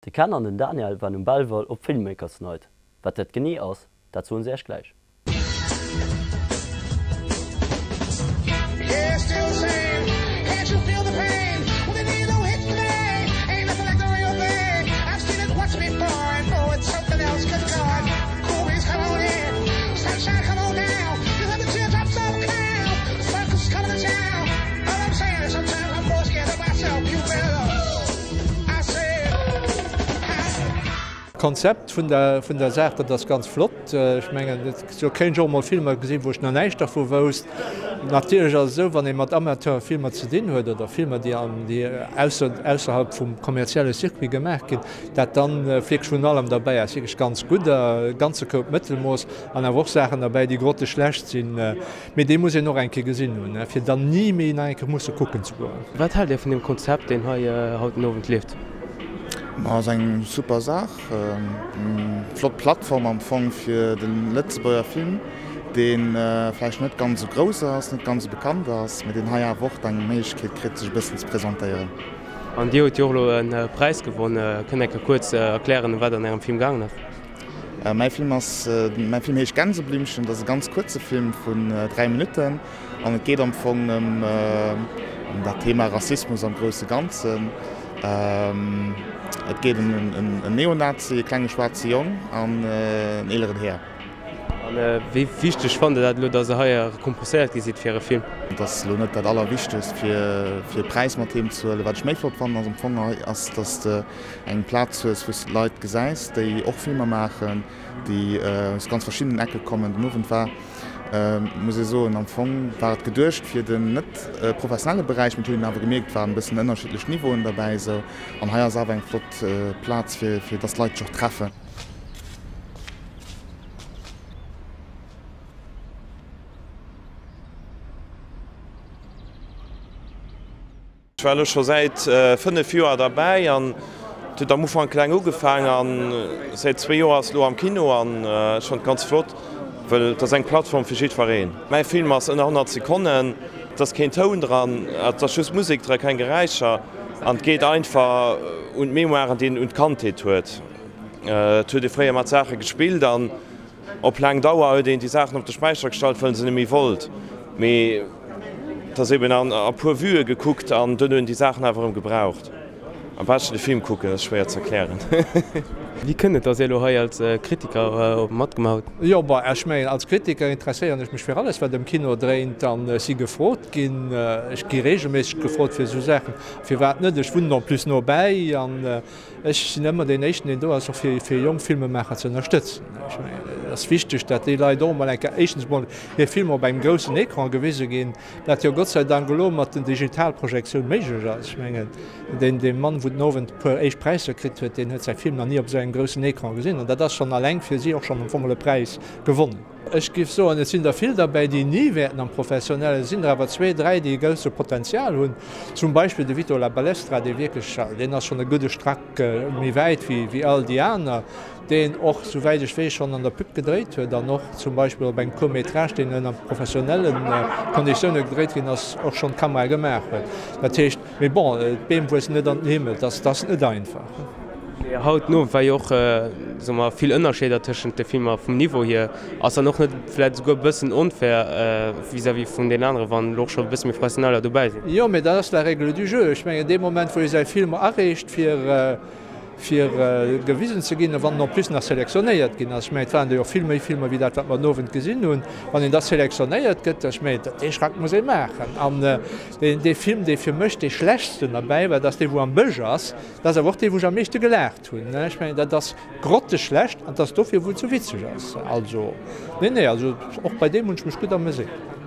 De Ken an den Daniel waren um Belval op Filmmakers Night. Wat dat genee ass, dat soen se iech gläich. D'Konzept vun der vun der Saach, dat ass ganz flott. Ech mengen, et jo kéint ech och emol Filmer gesinn, wou ech nach näischt dervu wousst. Natierlech ass et esou, wann ee mat Amateurfilmer ze dinn huet oder Filmer, déi an déi ausser ausserhalb vum kommerzielle Circuit gemaach ginn, dat dann wierklech vun allem derbäi ass, wierklech ganz gudder, e ganze Koup Mëttelmooss an awer och Saachen derbäi, déi grotteschlecht sinn. Mee dee muss een och eng Kéier gesinn hunn, fir dann ni méi nach eng Kéier musse kucken ze goen. Wat haalt Dir vun deem Konzept, deen hei haut den Owend leeft? Ma ass eng super Saach, eng flott Plattform am Fong fir de Lëtzebuerger Film, dee vläicht net ganz esou grouss ass, net ganz esou bekannt ass, mee deen hei awer och eng Méiglechkeet kritt, sech e bëssen ze presentéieren. An Dir hutt jo och elo e Präis gewonn. Kënnt Dir eng Kéier kuerz erklären, ëm wat an Ärem Film gaangen ass? Mäi Film ass, mäi Film heescht Gänseblümchen, et ass e ganz kuerze Film vun 3 Minutten an et geet am Fong ëm dat Thema Rassismus am grousse Ganzen. Et geet ëm en Neonazi, e klenge schwaarze Jong an en eeleren Här. An wéi wichteg fannt Der dat elo, datt Der hei rekompenséiert gi sidd fir Äre Film? Et ass elo net dat Allerwichtegst fir e Präis mat heem ze huelen. Wat ech méi flott fannen ass am Fong ass, datt de eng Plaz hues, wou s de Leit gesäis, déi och Filmer maachen, déi aus ganz verschiddenen Ecke kommen. Den Owend war, muss ee soen, am Fong war et geduecht fir den net professionelle Beräich, mee et huet een awer gemierkt, et waren e bëssen ënnerschiddlech Niveauen derbäi esou. An hei ass awer eng flott Plaz, fir fir dass d'Leit sech och treffen. Ech war elo scho säit 5 Joer derbäi an et huet am Ufank kleng ugefaang an säit zwee Joer ass et elo am Kino an ech fannen et ganz flott, wëll et ass eng Plattform fir jiddwereen. Mäi Film ass ënner 100 Sekonnen, et ass keen Toun dran, et ass just Musek dran, keng Geräischer an et geet einfach un d'Mémoire, déi een un d'Kandheet huet. Et huet ee fréier mat Saache gespillt an Op laang Dauer huet een déi Saachen op de Späicher gestallt, wëll en se net méi wollt. Mee et ass eben an a puer Vuë gekuckt an duerno hunn déi Saachen awer erëm gebraucht. Am beschten de Film kucken, dat ass schwéier ze erklären. Wéi kënnt et, dass Dir elo hei als Kritiker matgemaach hutt? Jo, bon, ech mengen, als Kritiker interesséieren ech mech fir alles, wat ëm Kino dréint an ech si gefrot ginn. Ech gi reegelméisseg gefrot fir esou Saachen. Firwat net? Ech wunnen en plus nobäi an Ech sinn ëmmer deen Éischten, deen do ass, och fir fir jonk Filmemaacher ze ënnerstëtzen. Ech mengen, et ass wichteg, datt déi Leit och emol eng Kéier éischtens emol hir Filmer op engem groussen Ecran gewise ginn, wat jo Gott sei Dank elo mat den Digitalprojektioun méiglech ass. Ech mengen, deen dee Mann, wou den Owend e puer éischt Präisser kritt huet, deen huet säi Film nach ni op esou engem groussen Ecran gesinn. An dat ass schonn alleng fir si och schonn am Fong e Präis gewonnen. Ech géif soen, et sinn der vill derbäi, déi ni wäerten am Professionellen sinn, der awer zwee, dräi, déi e grousse Potenzial hunn. Zum Beispill de Vito La Balestra, dee wierklech, deen ass schonn e gudde Strack méi wäit wéi all déi aner, deen och, souwäit ech weess, schonn an der Pub gedréit huet an och zum Beispill op engem Court métrage, deen ënner professionelle Konditioune gedréit ginn ass, och schonn d'Kamera gemaach huet. Dat heescht, Mee bon, d'Beem wuessen net an den Himmel, dat ass net einfach. Mee haut den Owend war jo och, soe mer, vill Ënnerscheeder tëschent de Filmer vum Niveau hier. Ass dann och net vläicht esouguer e bëssen onfair vis-à-vis vun deenen aneren, wann elo och scho e bësse méi Professioneller dobäi sinn? Jo, mee dat ass la règle du jeu. Ech mengen, dee Moment, wou ee säi Film areecht, fir fir gewisen ze ginn, a wann en en plus nach selektionéiert ginn ass, ech mengen, et waren der jo vill méi Filmer wéi dat, wat mer den Owend gesinn hunn, wann een da selektionéiert gëtt, ech mengen, dee Schrack muss ee maachen. An deen, dee Film, dee fir mech dee schlechtsten derbäi war, dat ass dee wou am Bësch ass, dat ass awer och dee wou ech am meeschte gelaacht hunn. Ech mengen, dat ass grotteschlecht an dat ass dofir wou et sou witzeg ass. Also, nee, nee, also och bei deem hunn ech mech gutt ameséiert.